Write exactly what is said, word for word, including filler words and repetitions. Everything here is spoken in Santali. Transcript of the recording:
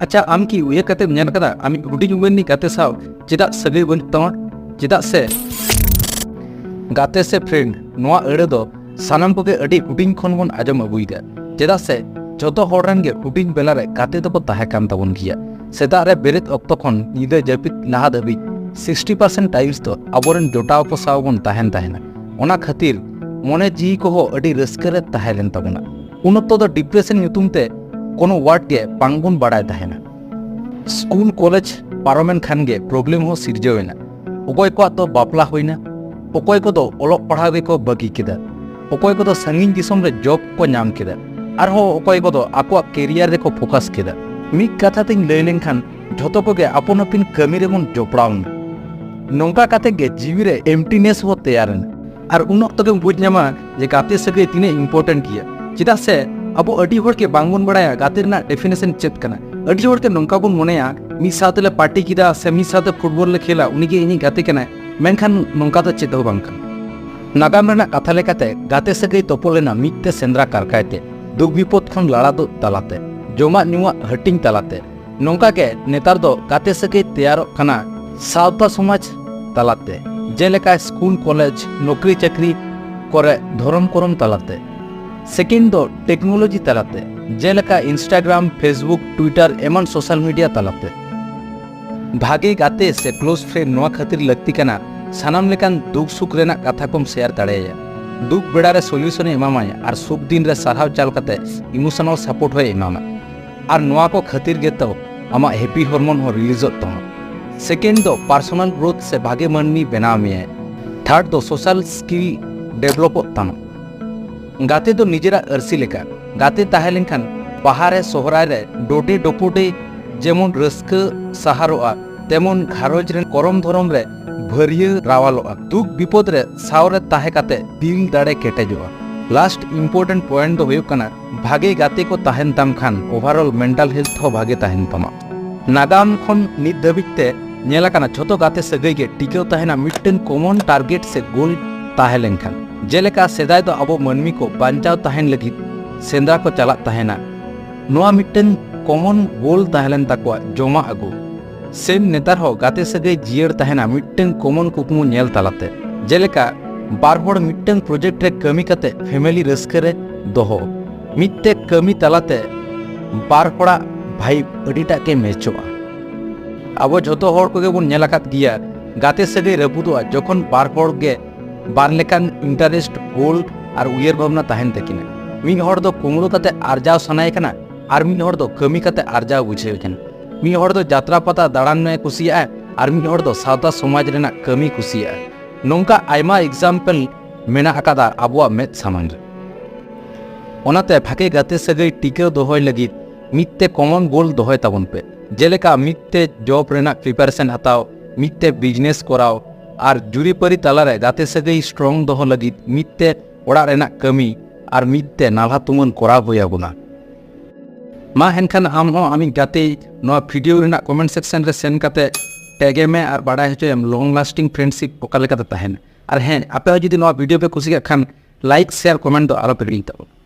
ᱟᱪᱪᱷᱟ, ᱟᱢ ᱠᱤ ᱩᱭᱦᱟᱹᱨ ᱠᱟᱛᱮᱢ ᱧᱮᱞ ᱟᱠᱟᱫᱟ ᱟᱢᱤᱡ ᱦᱩᱰᱤᱧ ᱩᱢᱮᱨ ᱨᱤᱱᱤᱡ ᱜᱟᱛᱮ ᱥᱟᱶ ᱪᱮᱫᱟᱜ ᱥᱟᱹᱜᱟᱹᱭ ᱵᱟᱹᱱᱩᱜ ᱛᱟᱢᱟ? ᱪᱮᱫᱟᱜ ᱥᱮ ᱜᱟᱛᱮ ᱥᱮ friend ᱱᱚᱣᱟ ᱟᱹᱲᱟᱹ ᱫᱚ ᱥᱟᱱᱟᱢ ᱠᱚᱜᱮ ᱟᱹᱰᱤ ᱦᱩᱰᱤᱧ ᱠᱷᱚᱱ ᱵᱚᱱ ᱟᱸᱡᱚᱢ ᱟᱹᱜᱩᱭᱮᱫᱟ᱾ ᱪᱮᱫᱟᱜ ᱥᱮ ᱡᱷᱚᱛᱚ ᱦᱚᱲ ᱨᱮᱱ ᱜᱮ ᱦᱩᱰᱤᱧ ᱵᱮᱞᱟ ᱨᱮ ᱜᱟᱛᱮ ᱫᱚᱠᱚ ᱛᱟᱦᱮᱸ ᱠᱟᱱ ᱛᱟᱵᱚᱱ ᱜᱮᱭᱟ᱾ ᱥᱮᱛᱟᱜ ᱨᱮ ᱵᱮᱨᱮᱫ ᱚᱠᱛᱚ ᱠᱷᱚᱱ ᱧᱤᱫᱟᱹ ᱡᱟᱹᱯᱤᱫ ᱞᱟᱦᱟ ᱫᱷᱟᱹᱵᱤᱡ sixty percent times ᱫᱚ ᱟᱵᱚᱨᱮᱱ ᱡᱚᱴᱟᱣ ᱠᱚ ᱥᱟᱶ ᱵᱚᱱ ᱛᱟᱦᱮᱱ ᱛᱟᱦᱮᱱᱟ᱾ ᱚᱱᱟ ᱠᱷᱟᱹᱛᱤᱨ ᱢᱚᱱᱮ ᱡᱤᱣᱤ ᱠᱚᱦᱚᱸ ᱟᱹᱰᱤ ᱨᱟᱹᱥᱠᱟᱹ ᱨᱮ ᱛᱟᱦᱮᱸ ᱞᱮᱱ ᱛᱟᱵᱚᱱᱟ᱾ ᱩᱱ ᱚᱠᱛᱚ ᱫᱚ depression ᱧᱩᱛᱩᱢ ᱛᱮ ᱠᱳᱱᱳ word ᱜᱮ ᱵᱟᱝᱵᱚᱱ ᱵᱟᱲᱟᱭ ᱛᱟᱦᱮᱱᱟ᱾ ᱥᱠᱩᱞ ᱠᱚᱞᱮᱡᱽ ᱯᱟᱨᱚᱢᱮᱱ ᱠᱷᱟᱱ ᱜᱮ problem ᱦᱚᱸ ᱥᱤᱨᱡᱟᱹᱣ ᱮᱱᱟ᱾ ᱚᱠᱚᱭ ᱠᱚᱣᱟᱜ ᱫᱚ ᱵᱟᱯᱞᱟ ᱦᱩᱭᱱᱟ, ᱚᱠᱚᱭ ᱠᱚᱫᱚ ᱚᱞᱚᱜ ᱯᱟᱲᱦᱟᱣ ᱜᱮᱠᱚ ᱵᱟᱹᱜᱤ ᱠᱮᱫᱟ, ᱚᱠᱚᱭ ᱠᱚᱫᱚ ᱥᱟᱺᱜᱤᱧ ᱫᱤᱥᱚᱢ ᱨᱮ job ᱠᱚ ᱧᱟᱢ ᱠᱮᱫᱟ, ᱟᱨᱦᱚᱸ ᱚᱠᱚᱭ ᱠᱚᱫᱚ ᱟᱠᱚᱣᱟᱜ career ᱨᱮᱠᱚ focus ᱠᱮᱫᱟ᱾ ᱢᱤᱫ ᱠᱟᱛᱷᱟ ᱛᱤᱧ ᱞᱟᱹᱭ ᱞᱮᱱᱠᱷᱟᱱ, ᱡᱷᱚᱛᱚ ᱠᱚᱜᱮ ᱟᱯᱚᱱ ᱟᱹᱯᱤᱱ ᱠᱟᱹᱢᱤ ᱨᱮᱵᱚᱱ ᱡᱚᱯᱲᱟᱣ ᱮᱱᱟ᱾ ᱱᱚᱝᱠᱟ ᱠᱟᱛᱮ ᱜᱮ ᱡᱤᱣᱤ ᱨᱮ emptiness ᱦᱚᱸ ᱛᱮᱭᱟᱨ ᱮᱱᱟ᱾ ᱟᱨ ᱩᱱ ᱚᱠᱛᱚ ᱜᱮᱢ ᱵᱩᱡᱽ ᱧᱟᱢᱟ ᱡᱮ ᱜᱟᱛᱮ ᱥᱟᱹᱜᱟᱹᱭ ᱛᱤᱱᱟᱹᱜ important ᱜᱮᱭᱟ᱾ ᱪᱮᱫᱟᱜ ᱥᱮ ᱟᱵᱚ ᱟᱹᱰᱤ ᱦᱚᱲ ᱜᱮ ᱵᱟᱝᱵᱚᱱ ᱵᱟᱲᱟᱭᱟ ᱜᱟᱛᱮ ᱨᱮᱱᱟᱜ definition ᱪᱮᱫ ᱠᱟᱱᱟ᱾ ᱟᱹᱰᱤ ᱦᱚᱲ ᱜᱮ ᱱᱚᱝᱠᱟ ᱵᱚᱱ ᱢᱚᱱᱮᱭᱟ, ᱢᱤᱫ ᱥᱟᱶ ᱛᱮᱞᱮ party ᱠᱮᱫᱟ ᱥᱮ ᱢᱤᱫ ᱥᱟᱶᱛᱮ football ᱞᱮ ᱠᱷᱮᱞᱟ, ᱩᱱᱤᱜᱮ ᱤᱧᱤᱡ ᱜᱟᱛᱮ ᱠᱟᱱᱟᱭ, ᱢᱮᱱᱠᱷᱟᱱ ᱱᱚᱝᱠᱟ ᱫᱚ ᱪᱮᱫ ᱦᱚᱸ ᱵᱟᱝ ᱠᱟᱱᱟ᱾ ᱱᱟᱜᱟᱢ ᱨᱮᱱᱟᱜ ᱠᱟᱛᱷᱟ ᱞᱮᱠᱟᱛᱮ ᱜᱟᱛᱮ ᱥᱟᱹᱜᱟᱹᱭ ᱛᱚᱯᱚᱞ ᱮᱱᱟ ᱢᱤᱫ ᱛᱮ ᱥᱮᱸᱫᱽᱨᱟ ᱠᱟᱨᱠᱟᱭ ᱛᱮ, ᱫᱩᱠ ᱵᱤᱯᱚᱫ ᱠᱷᱚᱱ ᱞᱟᱲᱟ ᱛᱩᱫ ᱛᱟᱞᱟᱛᱮ, ᱡᱚᱢᱟᱜ ᱧᱩᱣᱟᱜ ᱦᱟᱹᱴᱤᱧ ᱛᱟᱞᱟᱛᱮ᱾ ᱱᱚᱝᱠᱟ ᱜᱮ ᱱᱮᱛᱟᱨ ᱫᱚ ᱜᱟᱛᱮ ᱥᱟᱹᱜᱟᱹᱭ ᱛᱮᱭᱟᱨᱚᱜ ᱠᱟᱱᱟ ᱥᱟᱶᱛᱟ ᱥᱚᱢᱟᱡᱽ ᱛᱟᱞᱟᱛᱮ, ᱡᱮᱞᱮᱠᱟ ᱥᱠᱩᱞ, ᱠᱚᱞᱮᱡᱽ, ᱱᱚᱠᱨᱤ ᱪᱟᱹᱠᱨᱤ ᱠᱚᱨᱮ ᱫᱷᱚᱨᱚᱢ ᱠᱚᱨᱚᱢ ᱛᱟᱞᱟᱛᱮ᱾ Second ᱫᱚ technology ᱛᱟᱞᱟᱛᱮ, ᱡᱮᱞᱮᱠᱟ Instagram, Facebook, Twitter ᱮᱢᱟᱱ social media ᱛᱟᱞᱟᱛᱮ᱾ ᱵᱷᱟᱜᱮ ᱜᱟᱛᱮ ᱥᱮ close friend ᱱᱚᱣᱟ ᱠᱷᱟᱹᱛᱤᱨ ᱞᱟᱹᱠᱛᱤ ᱠᱟᱱᱟ, ᱥᱟᱱᱟᱢ ᱞᱮᱠᱟᱱ ᱫᱩᱠ ᱥᱩᱠ ᱨᱮᱱᱟᱜ ᱠᱟᱛᱷᱟ ᱠᱚᱢ share ᱫᱟᱲᱮᱭᱟᱭᱟ᱾ ᱫᱩᱠ ᱵᱮᱲᱟ ᱨᱮ solution ᱮ ᱮᱢᱟᱢᱟᱭ ᱟᱨ ᱥᱩᱠ ᱫᱤᱱ ᱨᱮ ᱥᱟᱨᱦᱟᱣ ᱪᱟᱞ ᱠᱟᱛᱮ emotional support ᱦᱚᱸᱭ ᱮᱢᱟᱢᱟ᱾ ᱟᱨ ᱱᱚᱣᱟ ᱠᱚ ᱠᱷᱟᱹᱛᱤᱨ ᱜᱮᱛᱚ ᱟᱢᱟᱜ happy hormone ᱦᱚᱸ releaseᱚᱜ ᱛᱟᱢᱟ᱾ Second ᱫᱚ personal growth ᱥᱮ ᱵᱷᱟᱜᱮ ᱢᱟᱹᱱᱢᱤ ᱵᱮᱱᱟᱣ ᱢᱮᱭᱟᱭ᱾ Third ᱫᱚ social skill developᱚᱜ ᱛᱟᱢᱟ᱾ ᱜᱟᱛᱮ ᱫᱚ ᱱᱤᱡᱮᱨᱟᱜ ᱟᱹᱨᱥᱤ ᱞᱮᱠᱟ᱾ ᱜᱟᱛᱮ ᱛᱟᱦᱮᱸ ᱞᱮᱱᱠᱷᱟᱱ ᱵᱟᱦᱟ ᱨᱮ, ᱥᱚᱦᱨᱟᱭ ᱨᱮ, ᱰᱚᱰᱮ ᱰᱚᱯᱚᱰᱮ ᱡᱮᱢᱚᱱ ᱨᱟᱹᱥᱠᱟᱹ ᱥᱟᱦᱟᱨᱚᱜᱼᱟ, ᱛᱮᱢᱚᱱ ᱜᱷᱟᱨᱚᱸᱡᱽ ᱨᱮᱱ ᱠᱚᱨᱚᱢ ᱫᱷᱚᱨᱚᱢ ᱨᱮ ᱵᱷᱟᱹᱨᱭᱟᱹ ᱨᱟᱣᱟᱞᱚᱜᱼᱟ᱾ ᱫᱩᱠ ᱵᱤᱯᱚᱫ ᱨᱮ ᱥᱟᱶ ᱨᱮ ᱛᱟᱦᱮᱸ ᱠᱟᱛᱮ ᱫᱤᱞ ᱫᱟᱲᱮ ᱠᱮᱴᱮᱡᱚᱜᱼᱟ᱾ Last important point ᱫᱚ ᱦᱩᱭᱩᱜ ᱠᱟᱱᱟ, ᱵᱷᱟᱜᱮ ᱜᱟᱛᱮ ᱠᱚ ᱛᱟᱦᱮᱱ ᱛᱟᱢ ᱠᱷᱟᱱ overall mental health ᱦᱚᱸ ᱵᱷᱟᱜᱮ ᱛᱟᱦᱮᱱ ᱛᱟᱢᱟ᱾ ᱱᱟᱜᱟᱢ ᱠᱷᱚᱱ ᱱᱤᱛ ᱫᱷᱟᱹᱵᱤᱡ ᱛᱮ ᱧᱮᱞ ᱟᱠᱟᱱᱟ, ᱡᱷᱚᱛᱚ ᱜᱟᱛᱮ ᱥᱟᱹᱜᱟᱹᱭ ᱜᱮ ᱴᱤᱠᱟᱹᱣ ᱛᱟᱦᱮᱱᱟ ᱢᱤᱫᱴᱟᱝ common target ᱥᱮ goal ᱛᱟᱦᱮᱸ ᱞᱮᱱᱠᱷᱟᱱ᱾ ᱡᱮᱞᱮᱠᱟ ᱥᱮᱫᱟᱭ ᱫᱚ ᱟᱵᱚ ᱢᱟᱹᱱᱢᱤ ᱠᱚ ᱵᱟᱧᱪᱟᱣ ᱛᱟᱦᱮᱱ ᱞᱟᱹᱜᱤᱫ ᱥᱮᱸᱫᱽᱨᱟ ᱠᱚ ᱪᱟᱞᱟᱜ ᱛᱟᱦᱮᱱᱟ᱾ ᱱᱚᱣᱟ ᱢᱤᱫᱴᱟᱝ ᱠᱚᱢᱚᱱ ᱜᱳᱞ ᱛᱟᱦᱮᱸ ᱞᱮᱱ ᱛᱟᱠᱚᱣᱟ, ᱡᱚᱢᱟᱜ ᱟᱹᱜᱩ᱾ ᱥᱮᱢ ᱱᱮᱛᱟᱨ ᱦᱚᱸ ᱜᱟᱛᱮ ᱥᱟᱹᱜᱟᱹᱭ ᱡᱤᱭᱟᱹᱲ ᱛᱟᱦᱮᱱᱟ ᱢᱤᱫᱴᱟᱝ ᱠᱚᱢᱚᱱ ᱠᱩᱠᱢᱩ ᱧᱮᱞ ᱛᱟᱞᱟᱛᱮ᱾ ᱡᱮᱞᱮᱠᱟ, ᱵᱟᱨ ᱦᱚᱲ ᱢᱤᱫᱴᱟᱝ ᱯᱨᱚᱡᱮᱠᱴ ᱨᱮ ᱠᱟᱹᱢᱤ ᱠᱟᱛᱮ ᱯᱷᱮᱢᱮᱞᱤ ᱨᱟᱹᱥᱠᱟᱹ ᱨᱮ ᱫᱚᱦᱚ᱾ ᱢᱤᱫ ᱛᱮ ᱠᱟᱹᱢᱤ ᱛᱟᱞᱟᱛᱮ ᱵᱟᱨ ᱦᱚᱲᱟᱜ ᱵᱷᱟᱭᱤᱵ ᱟᱹᱰᱤᱴᱟᱜ ᱜᱮ ᱢᱮᱪᱚᱜᱼᱟ᱾ ᱟᱵᱚ ᱡᱷᱚᱛᱚ ᱦᱚᱲ ᱠᱚᱜᱮ ᱵᱚᱱ ᱧᱮᱞ ᱟᱠᱟᱫ ᱜᱮᱭᱟ, ᱜᱟᱛᱮ ᱥᱟᱹᱜᱟᱹᱭ ᱨᱟᱹᱯᱩᱫᱚᱜᱼᱟ ᱡᱚᱠᱷᱚᱱ ᱵᱟᱨ ᱦᱚᱲ ᱜᱮ ᱵᱟᱨ ᱞᱮᱠᱟᱱ ᱤᱱᱴᱟᱨᱮᱥᱴ, ᱜᱳᱞ ᱟᱨ ᱩᱭᱦᱟᱹᱨ ᱵᱷᱟᱵᱽᱱᱟ ᱛᱟᱦᱮᱱ ᱛᱟᱹᱠᱤᱱᱟ᱾ ᱢᱤᱫ ᱦᱚᱲ ᱫᱚ ᱠᱩᱢᱲᱩ ᱠᱟᱛᱮ ᱟᱨᱡᱟᱣ ᱥᱟᱱᱟᱭᱮ ᱠᱟᱱᱟ, ᱟᱨ ᱢᱤᱫ ᱦᱚᱲ ᱫᱚ ᱠᱟᱹᱢᱤ ᱠᱟᱛᱮ ᱟᱨᱡᱟᱣ ᱵᱩᱡᱷᱟᱹᱣᱮ ᱠᱟᱱᱟ᱾ ᱢᱤᱫ ᱦᱚᱲ ᱫᱚ ᱡᱟᱛᱨᱟ ᱯᱟᱛᱟ ᱫᱟᱬᱟᱱ ᱮ ᱠᱩᱥᱤᱭᱟᱜᱼᱟ, ᱟᱨ ᱢᱤᱫ ᱦᱚᱲ ᱫᱚ ᱥᱟᱶᱛᱟ ᱥᱚᱢᱟᱡᱽ ᱨᱮᱱᱟᱜ ᱠᱟᱹᱢᱤ ᱠᱩᱥᱤᱭᱟᱜᱼᱟ᱾ ᱱᱚᱝᱠᱟ ᱟᱭᱢᱟ ᱮᱠᱡᱟᱢᱯᱮᱞ ᱢᱮᱱᱟᱜ ᱟᱠᱟᱫᱟ ᱟᱵᱚᱣᱟᱜ ᱢᱮᱫ ᱥᱟᱢᱟᱝ ᱨᱮ᱾ ᱚᱱᱟᱛᱮ ᱵᱷᱟᱜᱮ ᱜᱟᱛᱮ ᱥᱟᱹᱜᱟᱹᱭ ᱴᱤᱠᱟᱹᱣ ᱫᱚᱦᱚᱭ ᱞᱟᱹᱜᱤᱫ ᱢᱤᱫ ᱛᱮ ᱠᱚᱢᱚᱱ ᱜᱳᱞ ᱫᱚᱦᱚᱭ ᱛᱟᱵᱚᱱ ᱯᱮ, ᱡᱮᱞᱮᱠᱟ ᱢᱤᱫ ᱛᱮ ᱡᱚᱵ ᱨᱮᱱᱟᱜ ᱯᱨᱤᱯᱟᱨᱮᱥᱚᱱ ᱦᱟᱛᱟᱣ, ᱢᱤᱫ ᱛᱮ ᱵᱤᱡᱽᱱᱮᱥ ᱠᱚᱨᱟᱣ, ᱟᱨ ᱡᱩᱨᱤᱯᱟᱹᱨᱤ ᱛᱟᱞᱟᱨᱮ ᱜᱟᱛᱮ ᱥᱟᱹᱜᱟᱹᱭ ᱥᱴᱨᱚᱝ ᱫᱚᱦᱚ ᱞᱟᱹᱜᱤᱫ ᱢᱤᱫ ᱛᱮ ᱚᱲᱟᱜ ᱨᱮᱱᱟᱜ ᱠᱟᱹᱢᱤ ᱟᱨ ᱢᱤᱫ ᱛᱮ ᱱᱟᱞᱦᱟ ᱛᱩᱢᱟᱹᱞ ᱠᱚᱨᱟᱣ ᱦᱩᱭ ᱟᱵᱚᱱᱟ᱾ ᱢᱟ ᱮᱱᱠᱷᱟᱱ ᱟᱢ ᱦᱚᱸ ᱟᱢᱤᱡ ᱜᱟᱛᱮ ᱱᱚᱣᱟ ᱵᱷᱤᱰᱤᱭᱳ ᱨᱮᱱᱟᱜ ᱠᱚᱢᱮᱱᱴ ᱥᱮᱠᱥᱚᱱ ᱨᱮ ᱥᱮᱱ ᱠᱟᱛᱮ ᱴᱮᱜ ᱮᱢ ᱢᱮ ᱟᱨ ᱵᱟᱲᱟᱭ ᱦᱚᱪᱚᱭᱮᱢ ᱞᱚᱝ ᱞᱟᱥᱴᱤᱝ ᱯᱷᱨᱮᱱᱰᱥᱤᱯ ᱚᱠᱟ ᱞᱮᱠᱟᱛᱮ ᱛᱟᱦᱮᱱᱟ᱾ ᱟᱨ ᱦᱮᱸ, ᱟᱯᱮ ᱦᱚᱸ ᱡᱩᱫᱤ ᱱᱚᱣᱟ ᱵᱷᱤᱰᱤᱭᱳ ᱯᱮ ᱠᱩᱥᱤᱭᱟᱜ ᱠᱷᱟᱱ ᱞᱟᱭᱤᱠ, ᱥᱮᱭᱟᱨ, ᱠᱚᱢᱮᱱᱴ ᱫᱚ ᱟᱞᱚ ᱯᱮ ᱦᱤᱲᱤᱧ ᱛᱟᱵᱚᱱᱟ᱾